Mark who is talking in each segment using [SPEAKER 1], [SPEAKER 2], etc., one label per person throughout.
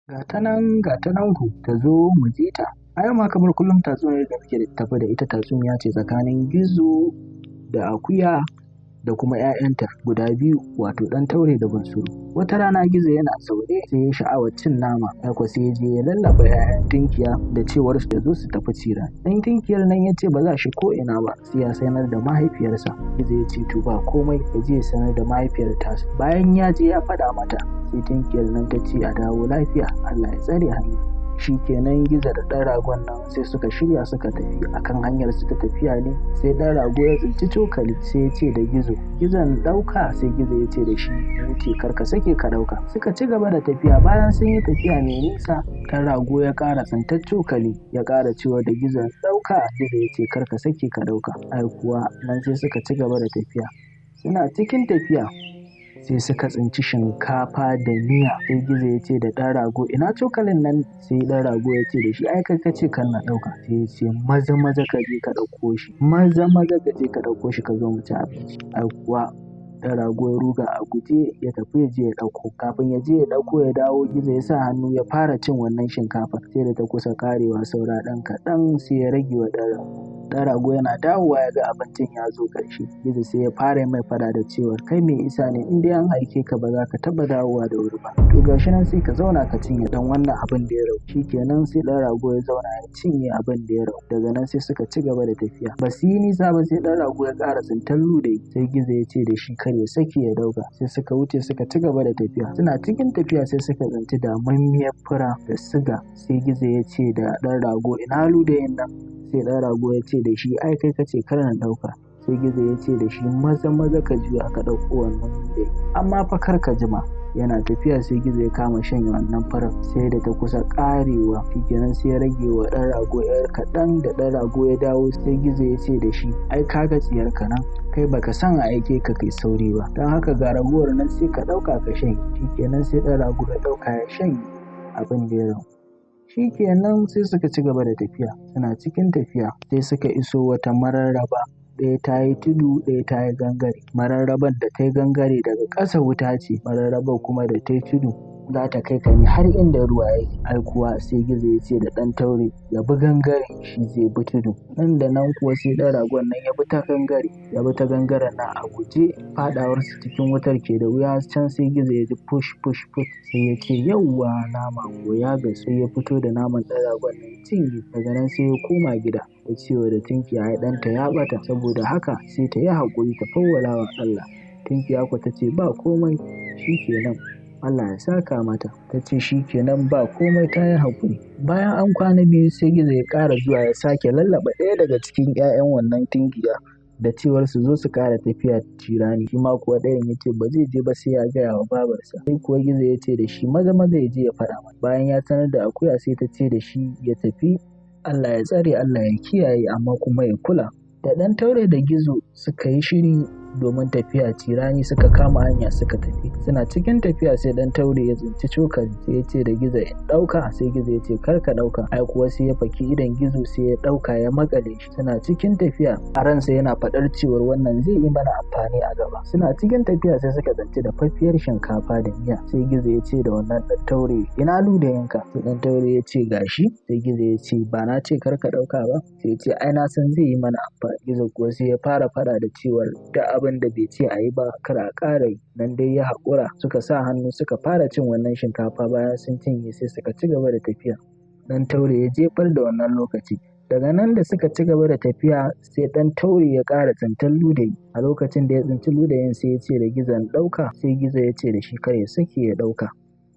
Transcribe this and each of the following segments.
[SPEAKER 1] Ga ta nan ku ta zo mu ji ta. A yau ma kamar kullum tatsuniyar da muke tafe da ita tatsuniya ce tsakanin gizo da akuya da kuma ‘ya'yanta guda biyu, wato ɗan taure da bunsuru. Wata rana gizo yana zaune sai ya sha'awar cin nama, ai kuwa sai ya je ya lallaɓa ‘ya'yan tunkiya da cewar su zo su tafi cirani. Ɗan tunkiyar nan ya ce ba za shi ko ina ba sai ya sanar da mahaifiyarsa. Gizo ya ce to ba komai, ya je ya sanar da mahaifiyar tasa. Bayan ya je ya faɗa mata, sai tunkiyar nan ta ce a dawo lafiya, Allah ya tsare hanya. Shi kenan gizo da ɗan ragon nan sai suka shirya suka tafi. Akan hanyar su ta tafiya ne sai ɗan rago ya tsinci cokali, sai ya ce da gizo, gizon ɗauka. Sai gizo ya ce da shi wuce, kar ka sake ka ɗauka. Suka ci gaba da tafiya. Bayan sun yi tafiya mai nisa, ɗan rago ya ƙara tsintar cokali, ya ƙara cewa da gizon ɗauka. Gizo ya ce kar ka sake ka ɗauka. Ai kuwa nan sai suka ci gaba da tafiya. Suna cikin tafiya sai suka tsinci shinkafa da miya. Sai gizo ya ce da ɗan rago, ina cokalin nan? Sai ɗan rago ya ce da shi, ai kai ka ce kar na ɗauka. Sai ya ce maza maza ka je ka ɗauko shi, maza maza ka je ka ɗauko shi ka zo mu ci abinci. Ai kuwa ɗan rago ya ruga a guje ya tafi ya je ya ɗauko. Kafin ya je ya ɗauko ya dawo, gizo ya sa hannu ya fara cin wannan shinkafa, sai da ta kusa ƙarewa saura ɗan kaɗan sai ya rage wa ɗan rago. Ɗan rago yana dawowa ya ga abincin ya zo ƙarshe. Gizo sai ya fara mai faɗa da cewa kai mai isa ne, in dai an aike ka ba za ka taɓa dawowa da wuri ba. To gashi nan sai ka zauna ka cinye ɗan wannan abin da ya ragu. Shi kenan sai ɗan rago ya zauna ya cinye abin da ya ragu. Daga nan sai suka ci gaba da tafiya. Ba su yi nisa ba sai ɗan rago ya ƙara tsintar ludayi. Sai gizo ya ce da shi kar ya sake ya ɗauka. Sai suka wuce suka ci gaba da tafiya. Suna cikin tafiya sai suka tsinci damammiyar fura da siga. Sai gizo ya ce da ɗan rago, ina ludayin nan? Sai ɗan rago ya ce da shi, ai kai ka ce kar na ɗauka. Sai gizo ya ce da shi, maza maza ka juya ka ɗauko wannan ludayi, amma fa kar ka jima. Yana tafiya sai gizo ya kama shanye wannan furar, sai da ta kusa ƙarewa. Shikenan sai ya rage wa ɗan rago ‘yar kaɗan. Da ɗan rago ya dawo sai gizo ya ce da shi, ai ka ga tsiyarka nan, kai baka san a aike ka kai sauri ba, don haka ga ragowar nan sai ka ɗauka ka shanye. Shikenan sai ɗan rago ya ɗauka ya shanye abin da ya ragu. Shikenan sai suka ci gaba da tafiya. Suna cikin tafiya sai suka iso wata mararraba, ɗaya ta yi tudu, ɗaya ta yi gangare. Mararrabar da ta yi gangare daga ƙasa wuta ce, mararrabar kuma da ta yi tudu za ta kai ka ne har inda ruwa yake. Ai kuwa sai gizo ya ce da ɗan taure ya bi gangare, shi zai bi tudu. Nan da nan kuwa sai ɗan ragon nan ya bi ta gangare, ya bi ta gangaren nan a guje. Faɗawarsu cikin wutar ke da wuya, can sai gizo ya ji push push push, sai ya ce yauwa nama ko ya gasu. Sai ya fito da naman ɗan ragon nan ya cinye. Daga nan sai ya koma gida ya ce wa da tunkiya ai ɗanta ya ɓata, saboda haka sai ta yi haƙuri ta fawwala wa Allah. Tunkiya kuwa ta ce ba komai, shi kenan, Allah ya saka mata. Ta ce shi kenan ba komai, ta yi haƙuri. Bayan an kwana biyu sai gizo ya ƙara zuwa ya sake lallaɓa ɗaya daga cikin ‘ya'yan wannan tunkiya da cewar su zo su ƙara tafiya cirani. Shi ma kuwa ɗayan ya ce ba zai je ba sai ya gaya wa babarsa. Sai kuwa gizo ya ce da shi maza maza ya je ya faɗa mata. Bayan ya sanar da akuya sai ta ce da shi ya tafi, Allah ya tsare, Allah ya kiyaye, amma kuma ya kula. Da ɗan taure da gizo suka yi shiri domin tafiya cirani, suka kama hanya suka tafi. Suna cikin tafiya sai ɗan taure ya tsinci cokali, sai ya ce da gizo in ɗauka. Sai gizo ya ce kar ka ɗauka. Ai kuwa sai ya faki idon gizo sai ya ɗauka ya maƙale shi. Suna cikin tafiya a ransa yana faɗar cewar wannan zai yi mana amfani a gaba. Suna cikin tafiya sai suka tsinci dafaffiyar shinkafa da miya. Sai gizo ya ce da wannan ɗan taure, ina ludayinka? Sai ɗan taure ya ce gashi. Sai gizo ya ce ba na ce kar ka ɗauka ba? Sai ya ce ai na san zai yi mana amfani. Gizo kuwa sai ya fara faɗa da cewar da abin da bai ce a yi ba kar a ƙara yi. Nan dai ya haƙura. Suka sa hannu suka fara cin wannan shinkafa. Bayan sun cinye sai suka ci gaba da tafiya. Ɗan taure ya jefar da wannan lokaci. Daga nan da suka ci gaba da tafiya sai ɗan taure ya ƙara tsintar ludayi. A lokacin da ya tsinci ludayin sai ya ce da gizon ɗauka. Sai gizo ya ce da shi kar ya sake ya ɗauka.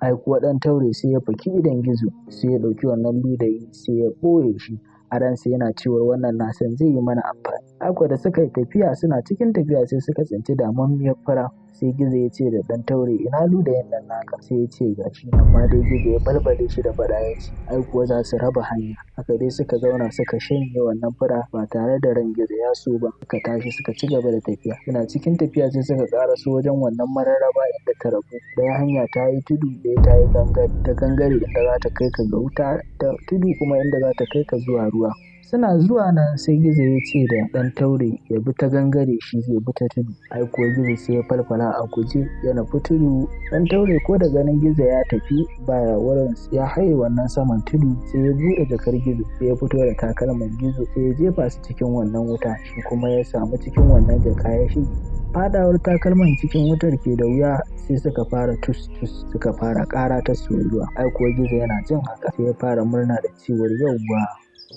[SPEAKER 1] Ai kuwa ɗan taure sai ya faki idon gizo, sai ya ɗauki wannan ludayi sai ya ɓoye shi. A ransa yana cewar wannan na san zai yi mana amfani. Ai kuwa da suka yi tafiya, suna cikin tafiya sai suka tsinci damammiyar fura. Sai gizo ya ce da ɗan taure, ina ludayin nan naka? Sai ya ce gashi. Amma dai gizo ya balbale shi da faɗa ya ce ai kuwa za su raba hanya. Haka dai suka zauna suka shanye wannan fura ba tare da ran gizo ya so ba. Suka tashi suka ci gaba da tafiya. Suna cikin tafiya sai suka ƙaraso wajen wannan mararraba inda ta rabu. Ɗaya hanya ta yi tudu, ɗaya ta yi gangare. Ta gangare inda za ta kai ka ga wuta, ta tudu kuma inda za ta kai ka zuwa ruwa. Suna zuwa nan sai Gizo ya ce da ɗan taure ya bi ta gangare, shi zai bi ta tudu. Ai kuwa Gizo sai ya falfala a guje ya nufi tudu. Ɗan taure ko da ganin Gizo ya tafi baya wurin, ya haye wannan saman tudu, sai ya buɗe jakar Gizo, sai ya fito da takalman Gizo, sai ya jefa su cikin wannan wuta, shi kuma ya samu cikin wannan jaka ya shige. Faɗawar takalman cikin wutar ke da wuya sai suka fara tus tus, suka fara ƙara ta soyuwa. Ai kuwa Gizo yana jin haka sai ya fara murna da cewar yauwa,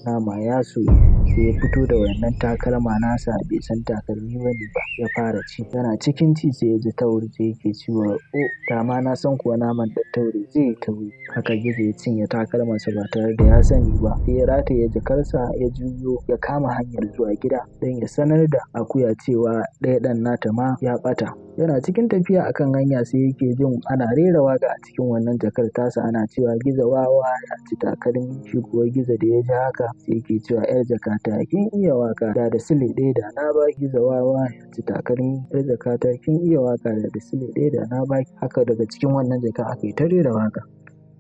[SPEAKER 1] nama ya soyu. Sai ya fito da wannan takalma nasa, bai san takalmi bane ba, ya fara ci. Yana cikin ci sai ya ji tauri, sai yake cewa o, dama na san kuwa naman ɗan taure zai yi tauri. Haka Gizo ya cinye takalmansa ba tare da ya sani ba. Sai ya rataye jakarsa, ya juyo ya kama hanyar zuwa gida don ya sanar da akuya cewa ɗaya ɗan nata ma ya ɓata. Yana cikin tafiya akan hanya sai yake jin ana rera waƙa a cikin wannan jakar tasa, ana cewa Gizo wawa ya ci takalmi. Shi kuwa Gizo da ya ji haka sai yake cewa ‘yar jakata kin iya waƙa, da da sile ɗaya da na ba. Gizo wawa ya ci takalmi, ‘yar jakata kin iya waƙa, da da sile ɗaya da na ba. Haka daga cikin wannan jaka aka yi ta rera waƙa.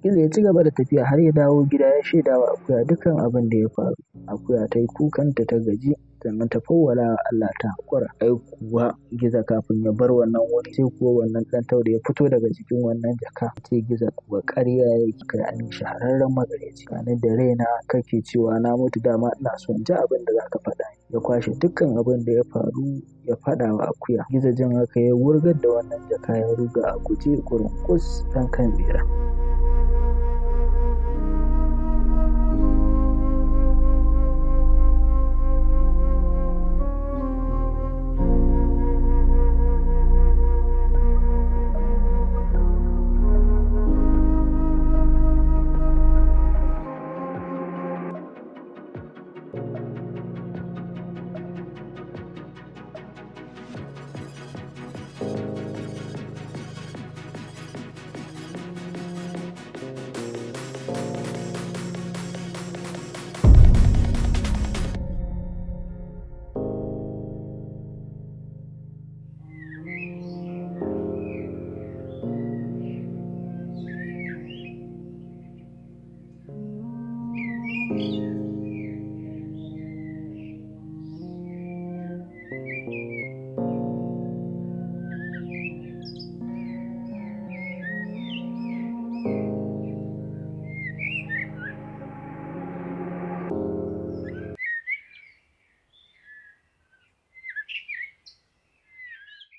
[SPEAKER 1] Gizo ya ci gaba da tafiya har ya dawo gida, ya shaida wa akuya dukkan abin da ya faru. Akuya ta yi kukanta ta gaji, sannan ta fawwala wa Allah ta haƙura. Ai kuwa Gizo kafin ya bar wannan wuri sai kuwa wannan ɗan taure ya fito daga cikin wannan jaka. Ce Gizo kuwa ƙarya yake, kai an shahararren maƙaryaci. Gani da raina kake cewa na mutu, dama ina so in ji abin da za ka faɗa. Ya kwashe dukkan abin da ya faru ya faɗa wa akuya. Gizo jin haka ya wurgar da wannan jaka, ya ruga a guje ƙurunƙus ɗan kan ɓera.